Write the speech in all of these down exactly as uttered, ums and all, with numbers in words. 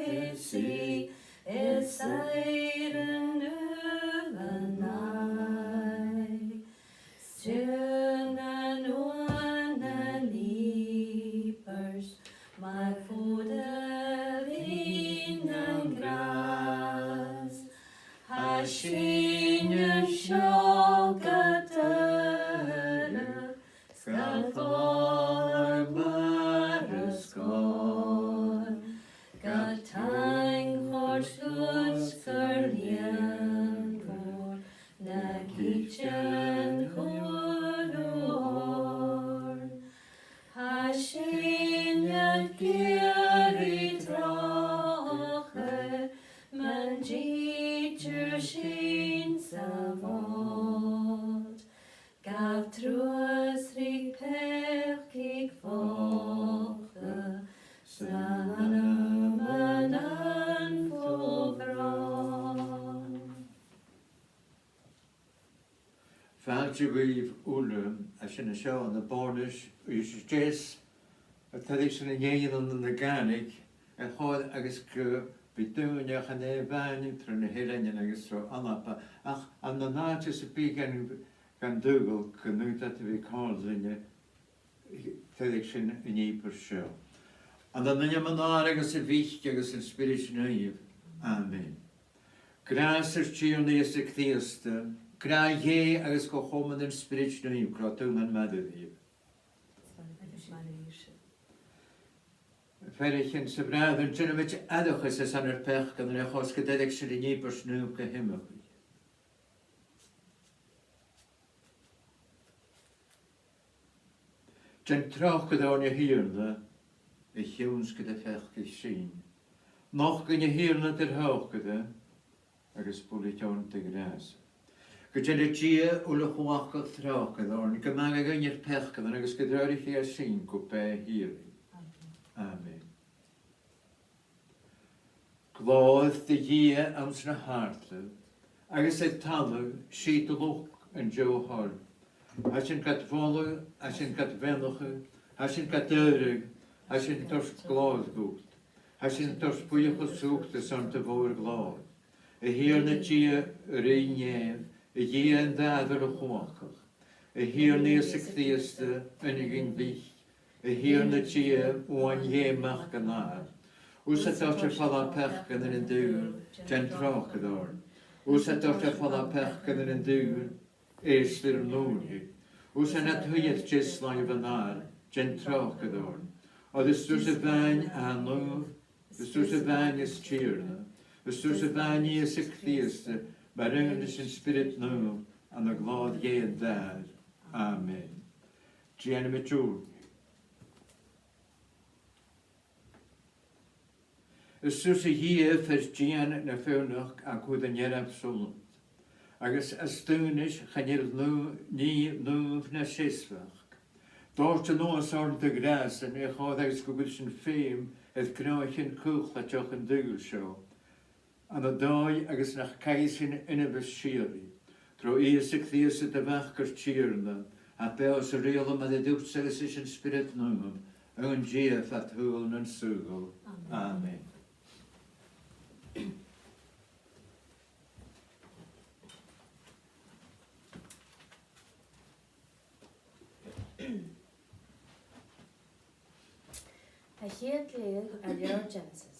Is i, is air an uamhan aghaidh. Stiùir nan uan nan ìobairt, mar fodha bhinn nan gràs. Tha sinne seo gad fhaotainn, 's gad fhoghlam mar as gòir, gad taing thoirt dhut gur lìonmhor na ceudan a chuir thu oirnn. Tha sinne ag iarraidh tròcair mun tìde sinn sa bhòt. Gabh truas ri peacaich bhòta, 's na h-anmanan fo bhròn. Fàilte dhuibh uile, a, sinn an seo ann am Bòrnais, Uibhist a Deas, a' tairgsinn an fhèill ann an Gàidhlig, a chionn 's gu bheil daoine a' tighinn a-mhàin tro na h-eileanan agus tro Alba, ach ann an àite sam bith gun, gun dùil gun urrainn dhut a bhith còmhla rinne, tairgsinn an ìobairt seo. Ann an ainm an Athar agus a' Mhic agus an Spioraid Naoimh. Amen. Gràs ar Tighearna Ìosa Crìosda, gràdh Dhè agus co-chomann an Spioraid Naoimh gu robh daonnan maille ribh. Pheathraichean 's a bhràithrean, dèanamaid aithreachas airson ar peacannan, a chionn 's gun tairgsinn an ìobairt naomh gu h-iomchaidh. Dèan tròcair oirnn, a Thighearna, a chionn 's gu bheil peacaich sinn. Nochd dhuinn, a Thighearna, do thròcair, agus builich oirnn do ghràsan. Gun dèan Dia uile-chumhachdach tròcair oirnn, gum mathadh e dhuinn ar peacannan agus gun treòraich e sinn gu beatha shìorraidh. Amen. Glòir do Dhia anns na h-àrdaibh, agus air talamh sìth do luchd an deagh thoil. Tha sinn gad mholadh, tha sinn gad bheannachadh, tha sinn gad adhradh, tha sinn a' toirt glòir dhut. Tha sinn a' toirt buidheachas dhut airson do mhòr-ghlòir. A Thighearna Dia, Rìgh Nèimh, a Dhia an t-Athair uile-chumhachdach, a Thighearna Ìosa Crìosda, Aon-ghin Mhic, a Thighearna Dia, Uain Dhè Mac an Athar, thusa a tha a' toirt air falbh peacannan an t-saoghail, dèan tròcair oirnn. Thusa a tha a' toirt air falbh peacannan an t-saoghail, èist ri ar n-ùrnaigh. Thusa nad shuidhe air deas làimh an Athar, dèan tròcair oirnn. Oir is tusa a-mhàin a tha naomh, is tusa a-mhàin as Tighearna, is tusa a-mhàin Ìosa Crìosda, mar aon leis an Spiorad Naomh, ann an glòir Dhè an t-Athair. Amen. Dèanamaid ùrnaigh. Is tusa, a Dhia, fear dìon na feadhnach, a chuir an earbsa annad, agus as t-aonais chan eil naomh, nì naomh na seasmhach. Dòirt a-nuas oirnn do ghràsan, a chionn 's gu bheil sinn feum air gnothaichean caochlaideach an t-saoghail seo, ann an dòigh agus nach caill sinn ionmhas sìorraidh. Tro Ìosa Crìosda do Mhac ar Tighearna, a tha beò 's a' riaghladh maille riutsa agus leis an Spiorad Naomh, aon Dia fad shaoghal nan saoghal. Amen. Amen. A' chiad leughadh à leabhar Genesis.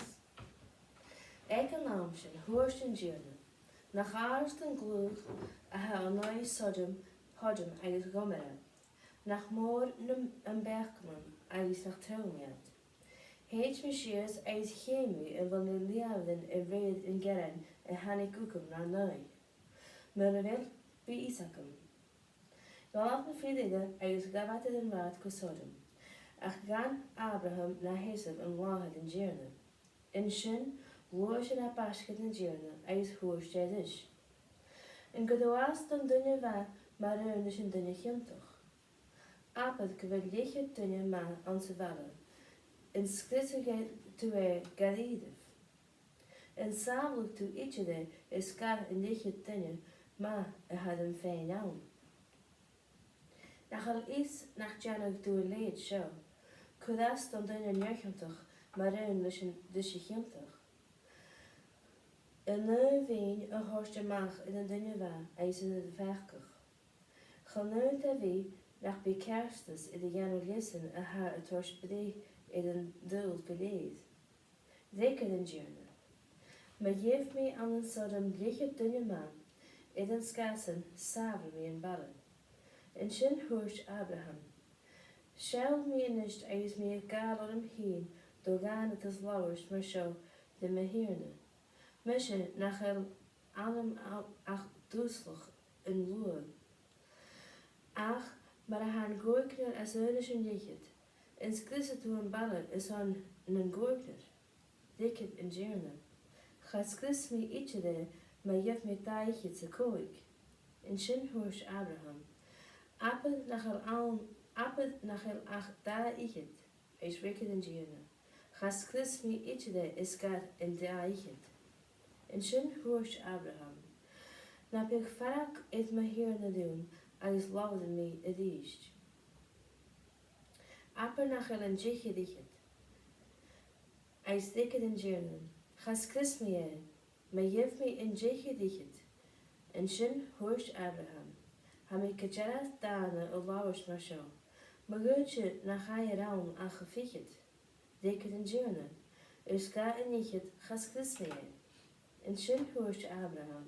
Aig an àm sin thuirt an Tighearna, nach àrd an glaodh a tha an aghaidh Sodom, Shodom agus Gomorrah, nach mòr na, am beachd-sa agus nach trom iad. Thèid mi sìos agus chì mi am bu lìomhair a rèir an gearain a thàinig thugam nar n-aghaidh. Mura bheil, bidh fhios agam. Dh'fhalbh na fir uile agus ghabh iad air an rathad gu Sodom, ach dh'fhan Abraham na sheasamh an làthair an Tighearna. An sin, ghluais e na b' fhaisge don Tighearna agus thuirt e ris, An cuir thu às don duine mhath mar aon leis an duine chiontach? Abair gu bheil leth-cheud duine math anns a' bhaile, an sgriosadh thu e gu h-àraidh? An sàbhaladh tu idir e air sgàth an leth-cheud duine math a tha rium fhèin ann? Nach eil fhios nach dèanadh tu a leithid seo, cuir às don duine neo-chiontach mar aon leis an, leis a' chiontach? An aon mhìn a thoirt a-mach air an duine mhath agus air an fheacach. Chan urrainn dha bhith nach bi ceartas air a dhèanamh leis-san a tha a' toirt breith air an t-saoghal gu lèir. Fhreagair an Tighearna: Ma gheibh mi ann an urram leth-cheud duine math, air an sgàth sin sàbhail mi am baile. An sin thuirt Abraham: Seall mi a-nis agus mi a' gabhail orm fhìn do dhànadas labhairt mar seo ri mo Thighearna, mise nach eil annam ach duslach an luaidh. Ach mar a tha an còignear às aonais an leth-cheud, an sgriosadh tu am baile airson nan còignear? Fhreagair an Tighearna: Cha sgrios mi idir e ma gheibh mi dà fhichead 's a còig. An sin thuirt Abraham: Abair nach eil ann, abair nach eil ach dà fhichead. Is fhreagair an Tighearna: Cha sgrios mi idir e air sgàth an dà fhichead. An sin thuirt Abraham: Na biodh faireachdainn air mo Thighearna rium agus labhraidh mi a-rithist. Abair nach eil an deich air fhichead. Agus fhreagair an Tighearna: Cha sgrios mi e, ma gheibh mi an deich air fhichead. An sin thuirt Abraham: Tha mi gu dearbh dàna a' labhairt mar seo, ma dh'fhaodte nach fhaighear ann ach a fichead. Fhreagair an Tighearna: Air sgàth an fhichead cha sgrios mi e. An sin thuirt Abraham: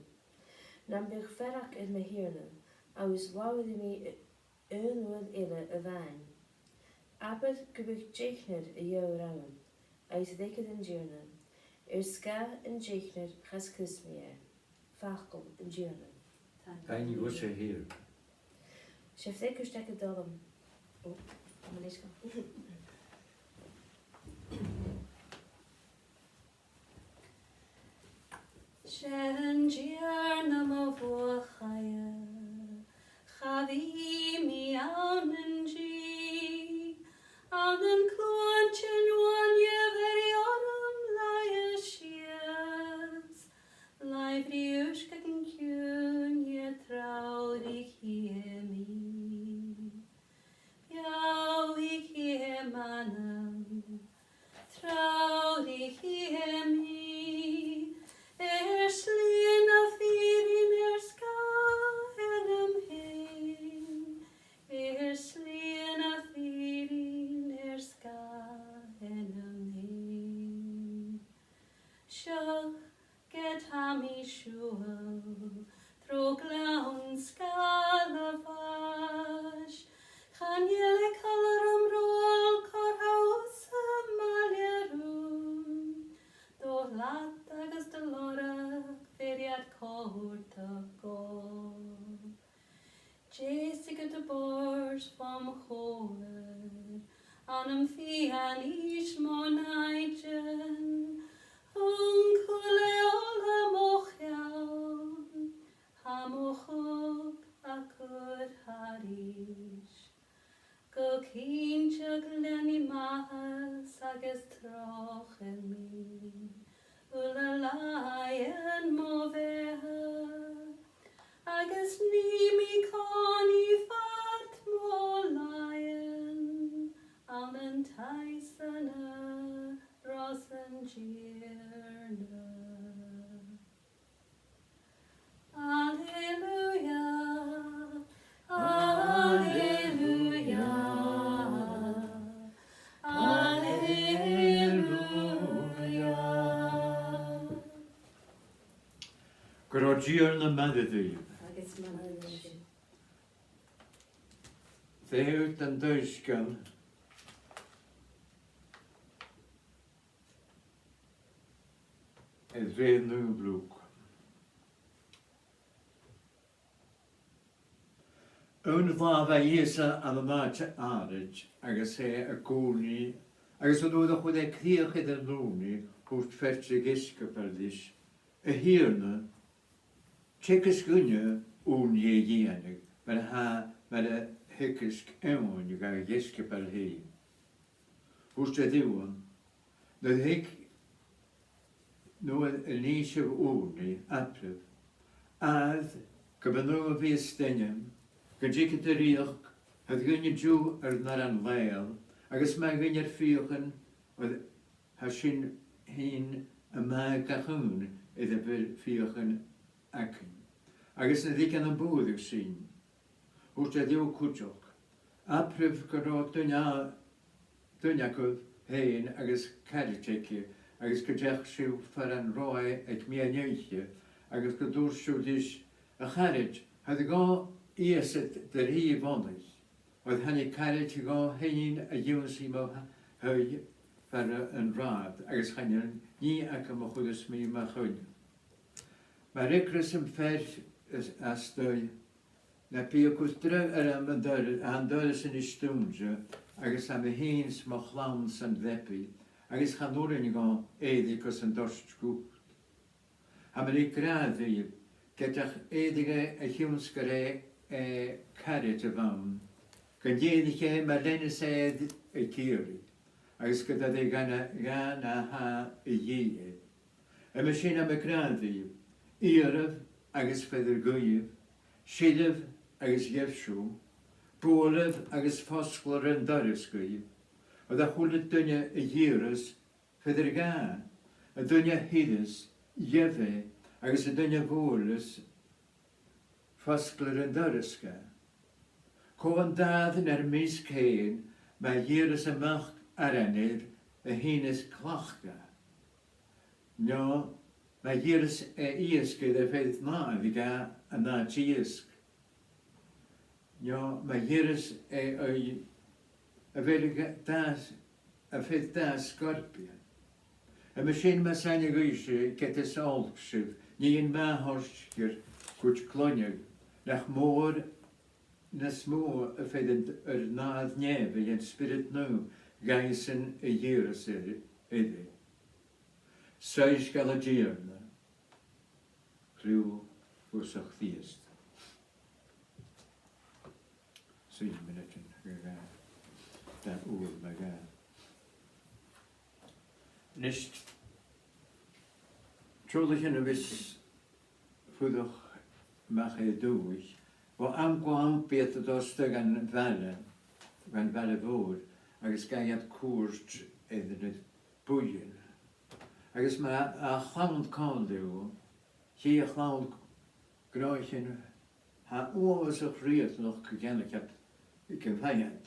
Nam biodh faireachdainn air mo Thighearna, agus labhraidh mi aon uair eile a-mhàin. Abair gum biodh deichnear a dh'fheòir ann. Agus fhreagair an Tighearna: Air sgàth an deichneir cha sgrios mi e. Facal an Tighearna. Taing dhuibhse, a Thighearna. 'S e freagairt a th' agad orm. Ò, tha mi leis. 'S e an Tighearna mo bhuachaille, cha bhi mi ann an dìth, ann an cluaintean uaine a bheir orm laighe sìos, làimh ri uisgeachan ciùine treòraichidh e mi. Beòthaichidh e m' anam, treòraichidh e mi, air slighe na fìrinn, air sgàth ainm fhèin, air slighe na fìrinn, air sgàth ainm fhèin. Seo ged tha mi a' siubhal tro ghleann sgàil a' bhàis, chan eil e coltach rium ro fheàrr cur thusa maille rium, do shlad agus do lorg bheir iad comhfhurtachd dhomh. Deasaichidh tu bòrd fom chomhair, ann am fianais mo nàimhdean, thug e ola mo cheann, tha mo chupa a' cur thairis. Gu cinnteach leanaidh maitheas agus tròcair mi, uile làithean mo bheatha, agus nì mi còmhnaidh fad mo làithean ann an taigh-sa na ros an Tighearna. Alleluia, alleluia, alleluia. Gun robh an Tighearna maille ribh. Agus maille riut. Feuch an t-soisgeul a rèir Naomh Lùcas. Aon latha bha Ìosa ann an àite àraid agus e ag ùrnaigh, agus an uair a chuir e crìoch air an ùrnaigh, thuirt fear de dheisciobail ris, A Thighearna, teagaisg dhuinne ùrnaigh a dhèanamh, mar a tha, mar a theagaisg Eòin dha dheisciobail fhèin. Thuirt e riutha, Nuair a thig, nuair a nì sibh ùrnaigh, abraibh, Athair, gum bu naomh a bhios d' ainm, gun tigeadh do rìoghachd, thoir dhuinn an-diugh ar n-aran làitheil, agus maith dhuinn ar fiachan, oir tha sinn fhìn a' mathadh gach aon air a bheil fiachan againn. Agus nuair a dh'fhaicinn am bùireadh sinn, thuirt e riutha cuideachd, abraibh gun robh duine, duine agaibh fhèin agus caraid aige, agus gun deach sibh far an robh e aig meadhan-oidhche, agus gun tuirt sibh ris, a charaid, tha e gu h-ìosal do rìgh bhonnaich. Oir chan e caraid gu h-aon a dh'ionnsaich mo thaigh far an rathad, agus chan eil nì agam a chuireas mi mo choinneamh. Ma fhreagras am fear às, às dèidh, na bi a' cur dragh orm an doras, an doras a-nis dùinte, agus tha mi fhìn 's mo chlann san leabaidh, agus chan urrainn dhomh èirigh gus an toirt dhut. Tha mi ag ràdh ribh, ged nach èirich e a chionn 's gur e, e, caraid a bh' ann, gun èirich e ma leanas e air a cìoraidh, agus gun toir e dha na, dha na tha a dhìth air. Uime sin tha mi ag ràdh ribh, iarraibh agus bheir dhuibh, siribh agus gheibh sibh, buailibh agus fosglar an doras dhuibh, oir a h-uile duine a dh'iarras, bheir dha, an duine a shirreas, gheibh e, agus an duine a bhuaileas, fosglar an doras dha. Cò an t-athair nar measg fhèin, ma dh'iarras a mac aran air, a shìneas clach dha? No ma dh'iarras e iasg air, a bheir an athair dha an àit-iasg? No ma dh'iarras e aoigh, a bheir dha, a bheir dha sgorpion? Uime sin mas aithne dhuibhse, ged is olc sibh, nì an math thoirt gur cuid cloinne, nach mòr nas motha a bheir an, an Athair nèamhaidh an Spiorad Naomh dhaibhsan a dh'iarras air, air. Soisgeul an Tighearna. Cliù gus a' Chrìosd. Suidhibh mionaid, a ghràidh, dà uair ma-thà. A-nis, truallaich a bhios a' fuireach a-mach air dùthaich, bho àm gu àm bidh iad a' dol a-steach dhan bhaile, dhan bhaile mhòr, agus gabhaidh iad cuairt air na buidhnean. Agus ma tha a' chlann còmhla riutha, chì a' chlann gnothaichean a tha uabhasach riatanach gu ceannaich iad aig a' mhaighdeann.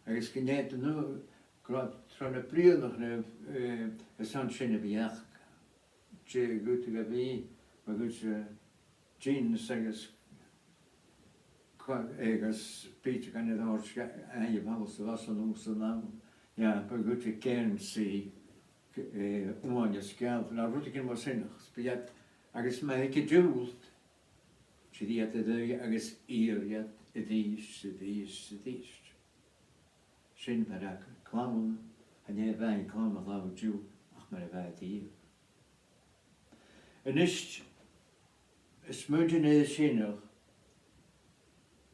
Agus gun tèid an uair, gu robh tro na bliadhnaichean, eh, airson sin a bhith aca. Dè ghabhadh a bhith, ma ghabhadh, eh, jeans agus co-, agus bìdeagan air adhart, eh, a' falbh às an ùs an àm. Yeah, ma ghabhadh geansaidh, eh, uaine is geal, no rudeigin mar sin, agus bidh iad, agus ma thig an diùltadh, tèid iad air adhart agus iarraidh iad a-rithist, a-rithist, a-rithist. Sin mar a tha clann, chan e a-mhàin clann an latha an-diugh, ach mar a bha iad a-riamh. A-nis, a' smaoineachadh air sin,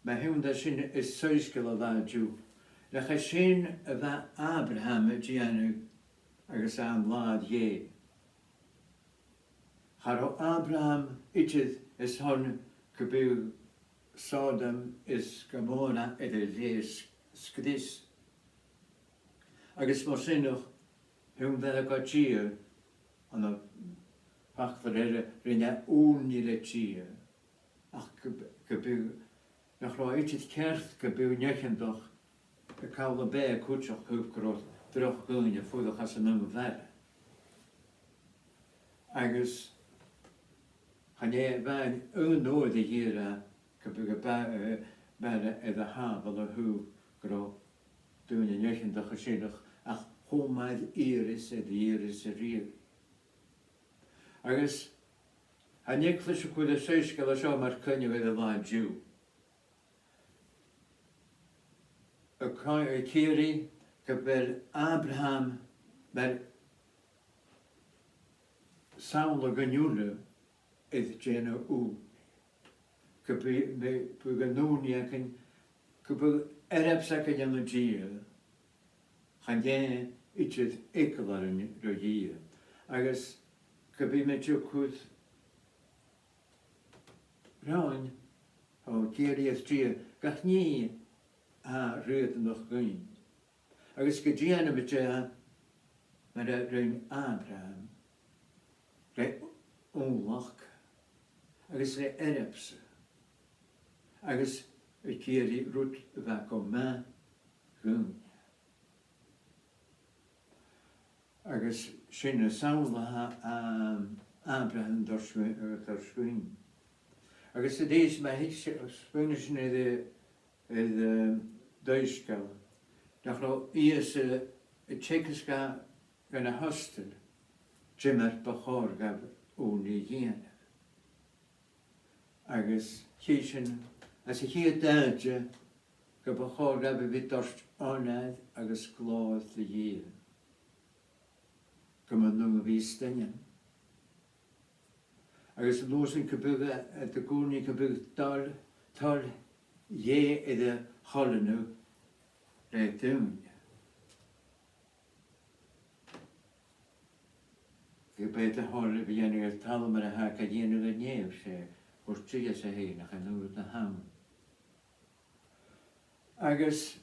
ma thionn de sin, is soisgeul an latha an-diugh, nach e sin a bha Abraham a' dèanamh agus e an làthair Dhè. Cha robh Abraham idir airson gum biodh Sodom is Gomorrah air a bhith sgrios. Agus mar sin, chionn bha e gu Dia, ann am faclair eile, rinn e ùrnaigh le Dia, ach gum, gum biodh, nach robh e idir ceart gum biodh neo-chiontaich a' call am beatha cuideachd, gu robh droch dhaoine a' fuireach anns an aon bhaile. Agus chan e a-mhàin aon uair a dh'iarr e gum biodh am ba-, eh, baile air a shàbhaladh gu robh daoine neo-chiontacha an sineach, ach cho math 's a dh'iarras e, dh'iarras e a-riamh. Agus tha an Eaglais a' cur an soisgeul seo mar choinneamh air an latha an-diugh. A' co-, a' ciallachadh gu bheil Abraham mar samhla dhuinn uile air dèanamh ùrnaigh. Gum bi, bi, biodh an ùrnaigh againn, gum biodh earbsa againn ann an Dia, chan e idir eagal oirnn ro Dhia. Agus gum bi mi a' cur romhainn, o, ag iarraidh Dia gach nì a tha riatanach dhuinn. Agus gun dèanamaid e mar a rinn Abraham, le Agus le earbsa, agus ag iarraidh rud a bha gu math dhuinn. Agus sin an samhla a tha, um, Abraham a' toirt, a' toirt dhuinn. Agus a-rithist, ma thig sinn, smaoinich sinn air, air, um, an t-soisgeul, nach robh Ìosa a' teagasg dha, dha na h-abstoil, ciamar bu chòir dhaibh ùrnaigh a dhèanamh. Agus chì sinn anns a' chiad àite gum bu chòir dhaibh a bhith a' toirt onair agus glòir do Dhia, gum bu naomh a bhith a staing. Agus an uair sin gum biodh, eh, iad ag ùrnaigh gum biodh toil, toil Dhè air a choileanadh le daoine. Gum biodh an toil a bhith a' dèanamh air talamh mar a tha e ga dhèanamh an-diugh, 's e, thuirt Ìosa fhèin, ach an uair a th' ann. Agus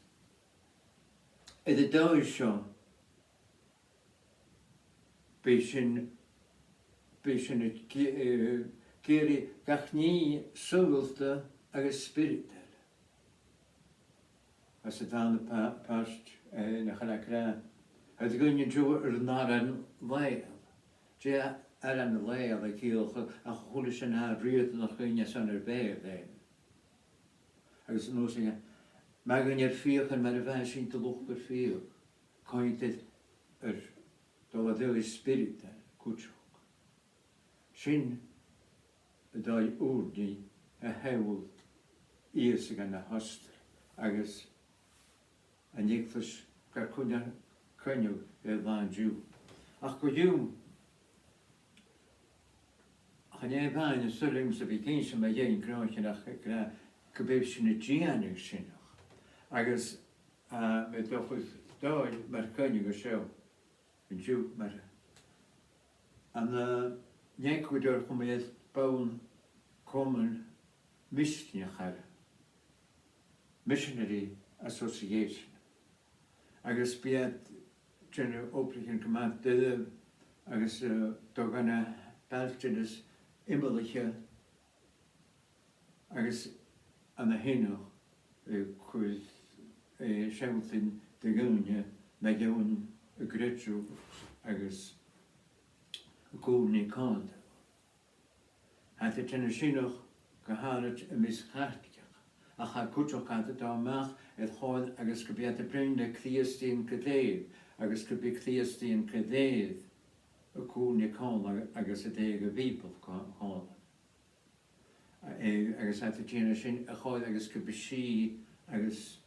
air an dòigh seo, bidh sinn, bidh sinn ag i-, eh, ag iarraidh gach nì saoghalta agus spioradail. Anns an dàrna pa-, pàirt, eh, nach eil e ag ràdh, tha daoine an-diugh air an aran làitheil. Dè aran làitheil a' ciallachadh ach a h-uile sìon a tha riatanach dhuinn airson ar beatha fhèin. Agus an uair sin, ma gheibh sinn fiachan mar a bhitheas sinn de luchd ar fiach, coimhead air, air dol a dh'fhios spioradail cuideachd. Sin an dòigh ùrnaigh a sheall Ìosa dha na h-abstoil agus an eaglais gar coinneamh, coinneamh air an là an-diugh. Ach co-dhiù, chan e a-mhàin an soilleir a bhios ag innse mu dheidhinn gnothaichean ach ag ràdh gum bi sinn a' dèanamh sin. Agus, ah, mi dòchas dòigh mar choinneamh seo an-diugh mar an, eh, an Ecuador, chum iad bonn comann misneachail, Missionary Association. Agus bidh iad a' dèanamh obraichean gu math doirbh agus, eh, do dh'fhonn a' bhailtean as iomallaiche agus an-sineach, eh, cuir, eh, sealltainn do dhaoine mu dheidhinn a' chreideimh agus a' chùrsa còmhla. Tha iad a' dèanamh sineach gu h-àraid am measg Chaitligeach, ach tha cuideachd iad a' dol a-mach air chall agus gum bi iad a' bruidhinn le Crìosdaidhean gu lèir, agus gum bi Crìosdaidhean gu lèir a' cùrsa còmhla agus a' leughadh a' Bhìobaill cò-, còmhla. Eh, agus tha iad a' dèanamh sin a' chall agus gum bi sìth agus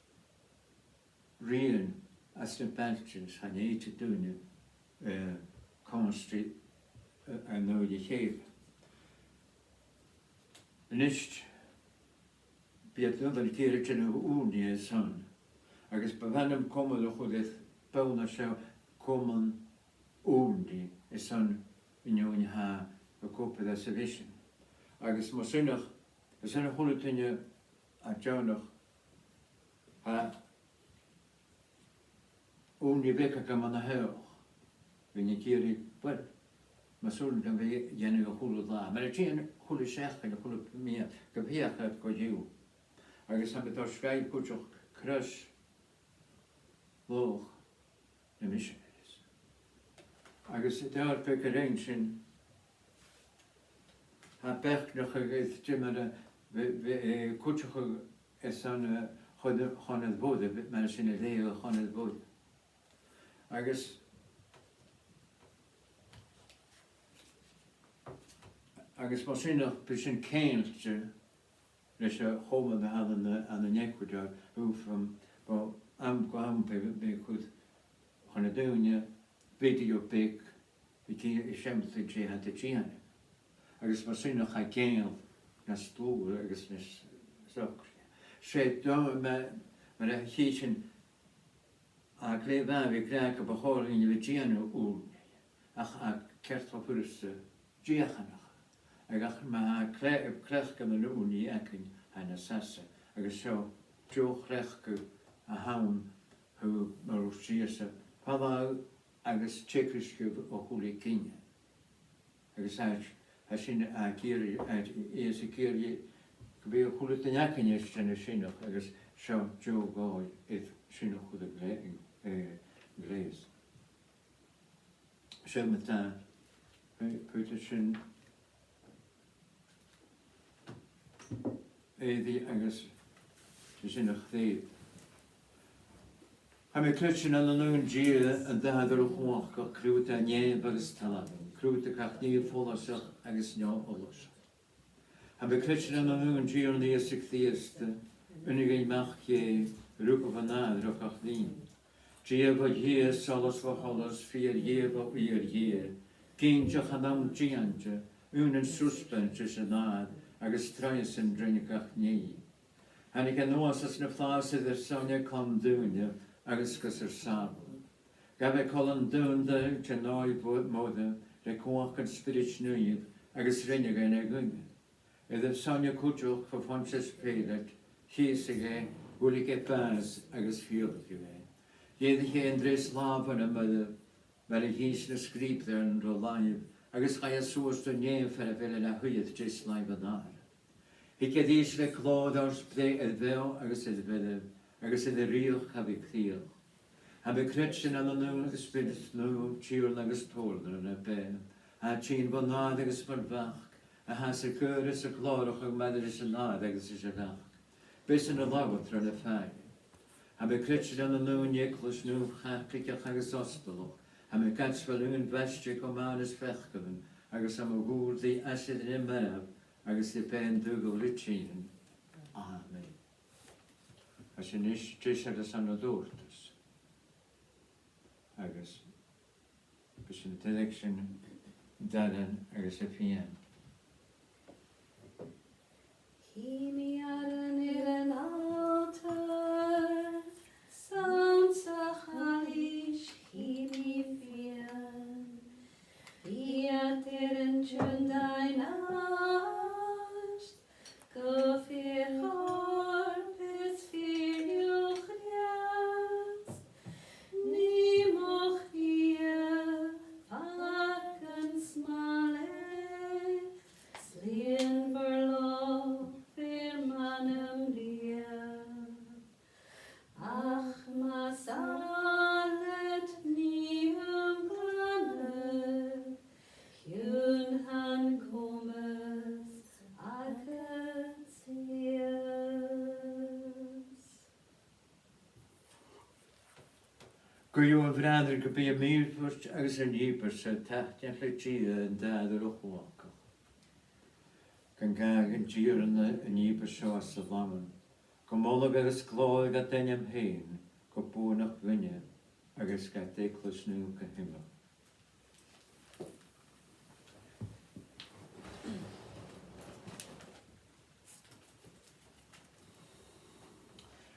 rian anns na bailtean, 's chan fhaigheadh daoine, eh, còmhstri, eh, an aghaidh a chèile. A-nis, bidh iad an uair sin ag iarraidh dèanamh ùrnaigh airson, agus bu mhath leam cumail a chur air bonn an seo, cumail ùrnaigh airson an fheadhainn a tha ag obair anns a' mhisean. Agus mar sin, airson a h-uile duine a tha deònach, tha ùrnaigh bheag agam an-seo. Bidh mi ag iarraidh, uill, mas urrainn dhomh a bhith a' dèanamh a h-uile latha. Mar a tha mi a' dèanamh a h-uile seachdain, a h-uile mìos, gum feuch iad co-dhiù. Agus tha mi a' toirt dhaibh cuideachd crois-làimhe na missionaries. Agus an dàrna beag a rinn sinn, tha beachd aca air ciamar a bhi-, bhi-, eh, cuideachadh airson, eh, Chon-, Chonair Mhoire, mar sin, a leughadh Chonair Mhoire. Agus, agus mar sin, bidh sinn ceangailte leis a' chomann a th' ann an, ann an Ecuador, thugainn, bho àm gu àm bidh, bidh mi a' cur chun na daoine video beag a' sealltainn dè tha iad a' dèanamh. Agus mar sin, tha ceangal nas dlùithe agus nas socraiche. 'S e do, ma, mar a chì sinn, tha e glè mhath a bhith ag ràdh gum bu chòir dhuinn a bhith a' dèanamh ùrnaigh, ach tha e ceart cho furasta dìochuimhneachadh. Agus ma tha cle-, cleachdadh na h-ùrnaigh againn, tha e nas fhasa. Agus seo deagh chleachdadh a th' ann, thuirt, mar a thuirt Ìosa, falbh agus teagaisgibh a h-uile gin. Agus tha e, Tha sin ag iarraidh, ag iarraidh, ag iarraidh gum bi a h-uile duine againn a' sìneadh sin, agus seo deagh dhòigh air sin a chur a ghle-, eh, a ghleus. Seo ma-thà, eh, put sin, eh, the, agus sin a' chlèir. Tha mi a' creidsinn ann an aon Dia, an t-Athair uile-chumhachdach, Cruthadair nèimh agus talmhainn, Cruthadair gach nì follaiseach agus neo-fhollaiseach. Tha mi a' creidsinn ann an aon Tighearna Ìosa Crìosda, aon-ghin Mac Dhè, a rugadh bhon Athair o gach linn. Dia bho Dhia, solas bho sholas, fìor Dhia bho fhìor Dhia, ginte chan ann dèante, aon an susbaint ris an Athair, agus troimhe-san rinneadh gach nì. Thàinig e a-nuas às na flaitheas air ar son-ne, clann daoine, agus gus ar sàbhaladh. Ghabh e colann daonda den Òigh Mhoire, le cumhachd an Spioraid Naoimh, agus rinneadh e na dhuine. Air ar son-ne cuideachd fo Phontius Pilat, cheusadh e, dh'fhuiling e bàs agus thiodhlaiceadh e. Dh'èirich e an treas là bho na mairbh, mar a dh'innis na Sgriobtairean ro làimh, agus chaidh e suas do nèamh far a bheil e na shuidhe air deas làimh an Athar. Thig e a-rithist le glòir oir breith air bheò agus air mhairbh, agus air a rìoghachd cha bhi crìoch. Tha mi a' creidsinn ann an aon Spiorad Naomh, Tighearna agus Tabhartair na beatha, a tha tighinn bhon Athair agus bhon Mhac, a tha sa ghaol is a' glòrachadh maille ris an Athair agus ris a' Mhac, b' esan a labhair tro na fàidhean. Tha mi a' creidsinn ann an aon Eaglais naomh Chaitligeach agus Abstolach. Tha mi ag aideachadh aon bhaisteadh gu mathanas pheacannan, agus tha mi a' gùrdail aiseirigh nam marbh agus ri beatha an t-saoghail ri tighinn. Amen. Agus a-nis, deiseil airson an tabhartais. Agus bidh sinn a' tairgsinn an t-aran agus am fìon. Chì mi aran air an altair, 's anns a' chailis chì mi fìon. Bidh iad air an tionndadh an-àird, gu fìor chorp is fìor dhiubh Chrìosd, nì mo chridhe fhaicinn 's m' fhàilte, 's lìonmhor làthair m' anam riamh. Ach mas àill leat nì am glanadh, chionn tha an comas agad shìos. Guidhibh, a bhràithrean, gum bi am ìobairt agus an ìobairt-sa taitneach le Dia an t-Athair uile-chumhachdach. Gun gabh an Tighearna an ìobairt seo às do làmhan, gu moladh agus glòir dha d' ainm fhèin, gu buannachd dhuinne agus dha d' Eaglais naomh gu h-iomlan.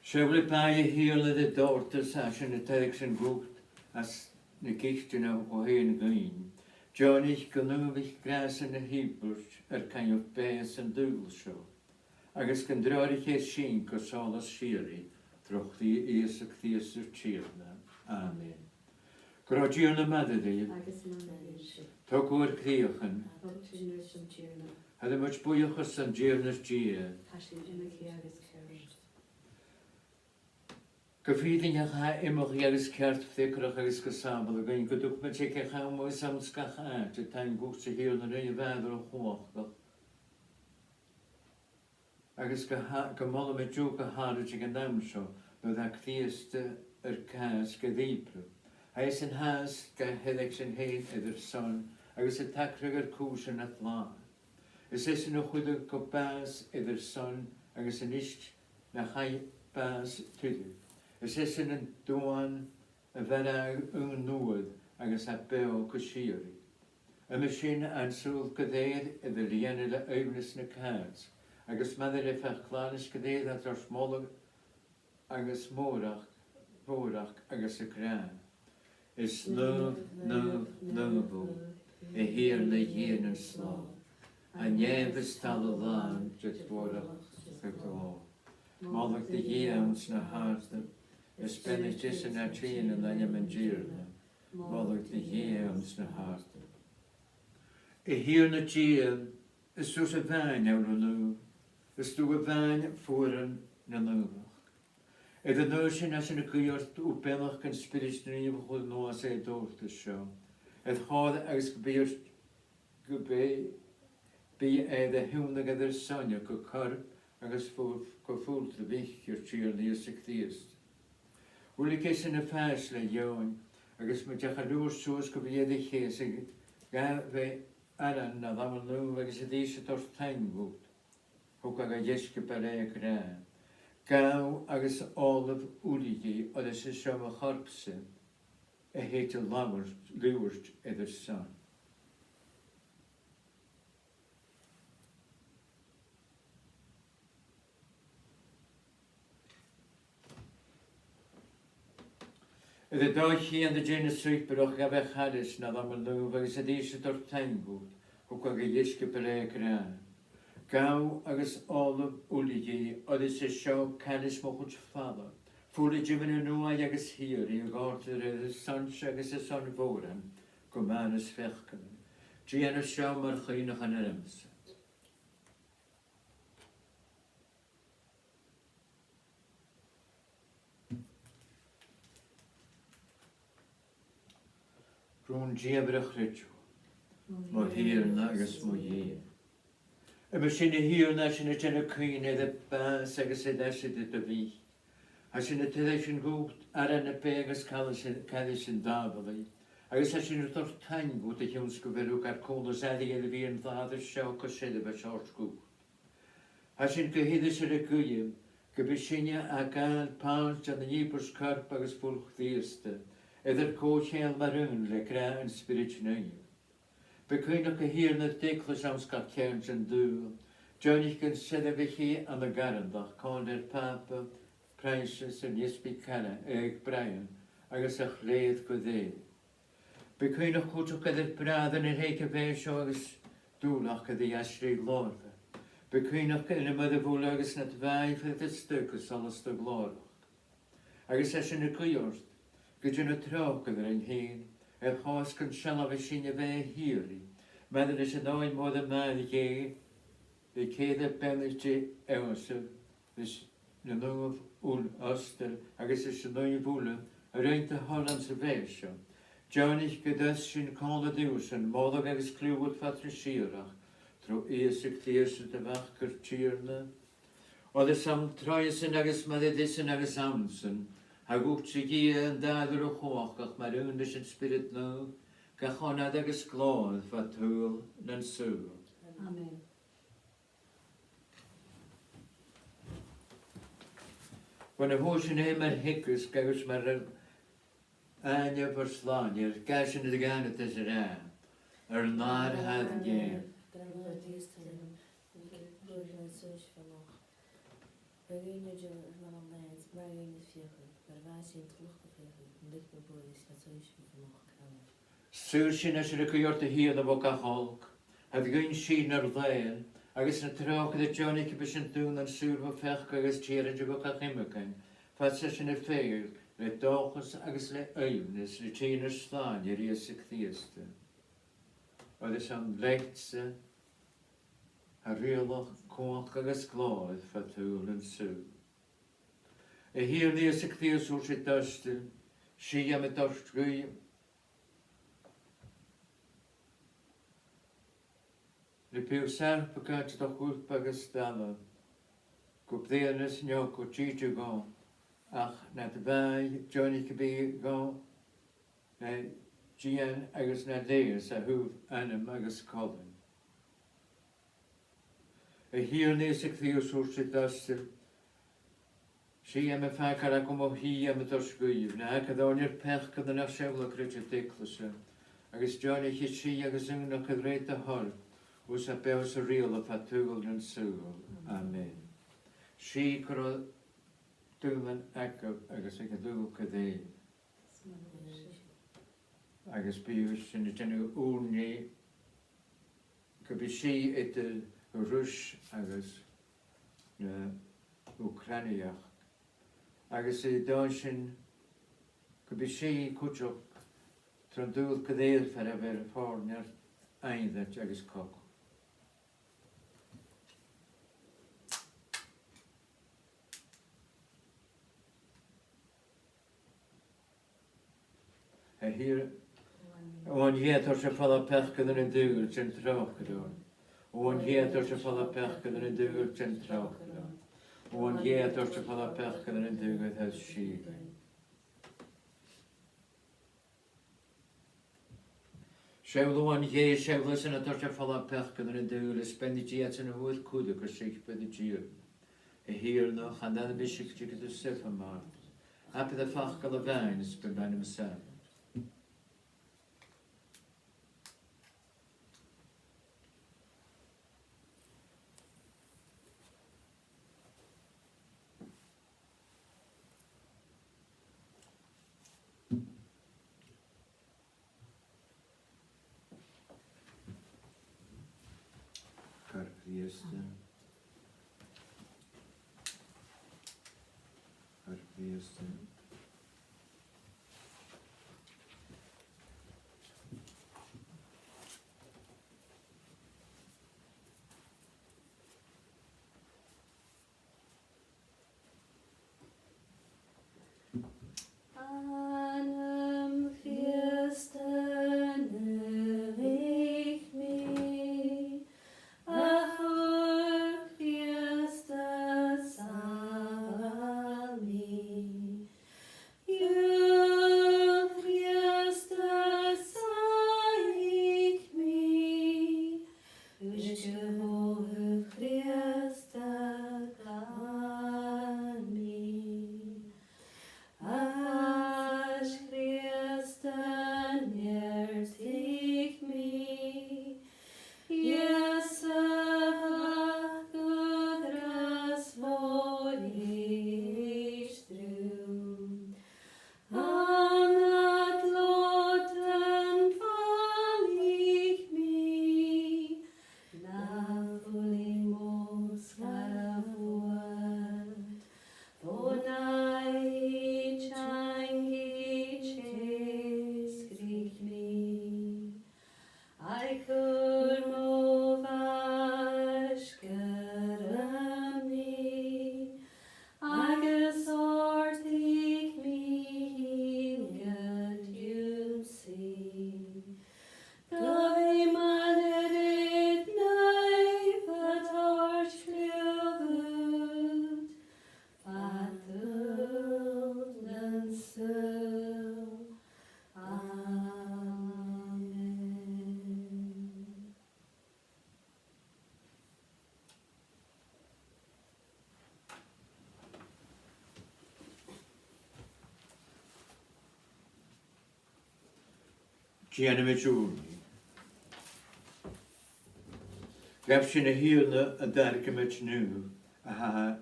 Seall, a Thighearna, air an tabhartas a tha sinn a' tairgsinn dhut às na giotasan a thug thu fhèin dhuinn. Deònaich gun ùmhaich gràsan na h-ìobairt ar cainnt beatha san t-saoghal seo, agus gun treòraich e sinn gu sòlas sìorraidh, tro chridhe Ìosa Crìosd ar Tighearna. Amen. Gun robh an Tighearna maille ribh. Agus maille riutsa. Togaibh ur cridheachan. Thog sinn ris an Tighearna. Thoiribh buidheachas don Tighearna ar Dia. Tha sin iomchaidh agus ceart. Gu fìrinneach, tha e iomchaidh agus ceart, freagarrach agus gu sàbhaladh dhuinn gun tug muid aig gach àm agus anns gach àite taing dhutsa, a Thighearna, a Rìgh, a Mhàthair uile-chumhachdach. Agus gu h-, gu moladh mi thu gu h-àraid aig an àm seo, nuair a tha Crìosd ar Càisg air ìobradh. Tha esan fhathast ga thairgsinn fhèin air ar son, agus a' tagradh ar cùisean nad làthair. Is esan a chuireadh gu bàs air ar son, agus a-nis nach fhaigh bàs tuilleadh. Is esan an duan a mharbh aon uair agus a tha beò gu sìorraidh. Uime sin, tha an saoghal gu lèir air a lìonadh le aoibhneas na Càisg, agus mar a tha e a' faighinn slàinte gu lèir, tha e a' toirt moladh agus mòrachd, mhòrachd agus ag ràdh: Is naomh, naomh, naomh thu, a Thighearna Dhia nan slògh. Tha nèamh is talamh làn de do mhòrachd 's de do ghlòir. Moladh do Dhia anns na h-àrdaibh, is beannaichte esan a tha a' tighinn an ainm an Tighearna. Moladh do Dhia anns na h-àrdaibh. A Thighearna Dia, is tusa a-mhàin ann an naomh, is tu a-mhàin fuaran na naomhachd. Air an naomh sin, tha sinn a' guidhe ort, thu beannachd an Spioraid Naoimh, a chur a-nuas air an tabhartas seo, air chor agus gum bi, gum bi, bi e air a thionndadh air ar son-ne gu corp agus fu-, gu fuil do Mhic ar Tighearna Ìosa Crìosd. Uile gu sin a' fàs le deòin, agus mun deach a liubhairt suas gu bhith air a cheusadh, ghabh e aran na làmhan naomh agus a-rithist a' toirt taing dhut, thug e dha dheisciobail e ag ràdh: Gabhaibh agus òlaibh uile dhith, oir is e seo mo chorp-sa, a thèid a liubhairt, liubhairt air ur son. Air an dòigh cheudna, an dèidh na suipearach, ghabh e a' chailis na làmhan naomh agus a-rithist a' toirt taing dhut, thug e dha dheisciobail e ag ràdh: Gabhaibh agus òlaibh uile dhith, oir is e seo cailis mo chuid fala, fuil an tiomnaidh nuaidh agus shìorraidh, a dhòirtear air ur son-se agus air son mhòran gu mathanas pheacannan. Dèanaibh seo mar chuimhneachan ormsa. Rùn-dìomhair a' chreideimh, mo Thighearna agus mo Dhia. Uime sin, a Thighearna, tha sinn a' dèanamh cuimhne air a' bhàs agus air aiseirigh do Mhic. Tha sinn a' tairgsinn dhut aran na beatha agus cailis, cailis an t-sàbhalaidh, agus tha sinn a' toirt taing dhut a chionn 's gu bheil thu gar cunntas airidh air a bhith an t-àite seo gu seirbheis a thoirt dhut. Tha sinn gu h-iriosal a' guidhe gum bi sinne a' gabhail pàirt ann an ìobairt corp agus fuil Chrìosda, air ar co-cheangal mar aon le gràdh an Spioraid Naoimh. Bi cuimhneach, a Thighearna, air d' eaglais anns gach ceàrn den t-saoghal. Deònaich gun soirbhich i ann an carthannachd, còmhla ri ar Pàpa, Francis, ar n-Easbaig Cara-, eh, Brian, agus a' chlèir gu lèir. Bi cuimhneach cuideachd air ar bràithrean a tha aig a' bheatha seo agus dùil aca ri aiseirigh ghlòrmhor. Bi cuimhneach air na mairbh uile agus nad bhàidh, fad' air an stad gu solas do ghlòrachd. Agus tha sinn a' guidhe ort gun dèan thu tròcair oirnn fhèin, air chor 's gun sealbhaich sinn a' bheatha shìorraidh, maille ris an Òigh Moire, Màthair Dhè, ri ceithir beannaichte Iòsaph, ris na naoimh uile, Ostail, agus ris na naoimh uile a rinn do thoil anns a' bheatha seo. Deònaich gun toir sinn còmhla riuthasan moladh agus cliù dhut fad na sìorraidheachd, tro Ìosa Crìosd do Mhac, ar Tighearna. Oir is ann troimhesan agus maille ris-san agus annsan, tha dhutsa, a Dhia, an dà Bhun-sgoil, a' cumhachd mar aon leis an Spiorad Naomh, gach onair agus glòir fad shaoghal nan saoghal. Amen. Bhon a fhuair sinn e mar theagasg agus mar àithne bhor Slànaighear, gabhaidh sinn a dhìon a ràdh: Ar n-Athair a tha air nèamh. Saor sinn, tha sinn a' guidhe ort, a Thighearna, bho gach olc. Tha thu a' guidhe sìth nar làithean, agus na tròcair a deònaich gum bi sinn daonnan saor bho pheacadh agus tèarainte bho gach imcheist, fhad 's a tha sinn a' feitheamh le dòchas agus le aoibhneas ri tighinn ar Slànaigheir Ìosa Crìosda. Oir is ann leatsa tha rìoghachd, cumhachd agus glòir fad shaoghal nan saoghal. A Thighearna Ìosa Crìosd, thuirt thu rid Ostail: Sìth tha mi a' toirt dhuibh, na biodh sàr beagan do chuirp agus d' fhàla, gu brèagha is neo gu dìdeadh dhomh, ach nad bhàidh deònaich gum bi dhomh na dìon agus na leigheas a thaobh anam agus colainn. A Thighearna Ìosa Crìosd, thuirt thu rid Ostail: Sìth tha mi a' fàgail agaibh, mo shìth tha mi a' toirt dhuibh, na fhàg air dòigh ur peacannan ach seall air creideamh d' eaglaise, agus deònaich dhi sìth agus aonachd a rèir do thoil, thusa a tha beò 's a' riaghladh fad shaoghal nan saoghal. Amen. Sìth gu robh daonnan agaibh agus aig an t-saoghal gu lèir. Agus bidh sinn a' dèanamh ùrnaigh gum bi sìth eadar Ruis agus na h-Ucràinich. Agus an dòigh sin gum bi sìth cuideachd tron t-saoghal gu lèir far a bheil fòirneart Aonraichte agus cogadh. A Thighearna, a bhuain Dhè a thoirt air falbh peacaidhean an t-saoghail, dèan tròcair oirnn. A bhuain Dhè a thoirt air falbh peacaidhean an t-saoghail, dèan tròcair oirnn. A bhuain Dhè a thoirt air falbh peacaidhean an t-saoghail, tha sinn. Seall a bhuain Dhè, seall esan a thoirt air falbh peacaidhean an t-saoghail, is beannaichte iadsan a fhuair cuireadh gu suipear an Tighearna. A Thighearna, chan ann am biseag tigeadh do saoghal mar, ach bidh am facal a-mhàin is bidh m' anam sàmhach. Ar Chrìosda. Ar Chrìosda. Anam Chrìosda, naomhaich mi, a Thighearna Chrìosda, sàbhail mi. Iùil Chrìosda, sàthraich mi, uisge-beatha Chrìosda, glan mi. Ais Chrìosda, neartaich mi, Ìosa, facal gràsmhor, èist rium. Ann ad lotan falaich mi, na fuiling mo sgath fhuair, fo n-aghaidh teangaidh teasgaich mi. Aig cuir mo bhàis, gairm mi, agus òrdaich mi fhìn dhut ionnsaigh. Gabhaidh m' aithne rid naoimh a' toirt cliù dhut, fad shaoghal nan saoghal. Amen. Dèanamaid ùrnaigh. Ghabh sinn, a Thighearna, an t-argamaid naomh a tha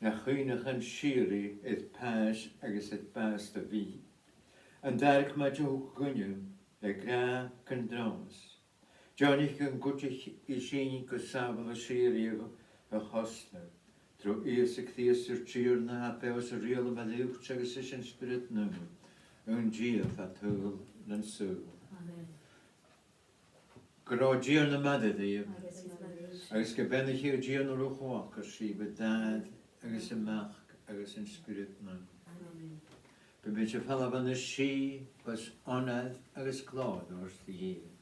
na cuimhneachan sìorraidh air pàis agus air bàs do Mhic, an t-argamaid a thug dhuinne le gràdh gun trònas. Deònaich gun cuidich i sinn gu sàbhaladh sìorraidh a chosnadh, tro Ìosa Crìosd ar Tighearna, a tha beò 's a' riaghladh maille riut agus ris an Spiorad Naomh, aon Dia fad shaoghal nan saoghal. Amen. Gun robh an Tighearna maille ribh, agus maille riut, agus gum beannaicheadh an Tighearna uile-chumhachdach sibh, an t-Athair agus am Mac agus an Spiorad Naomh. Amen. Bithibh a' falbh ann an sìth, gus onair agus glòir a thoirt do Dhia.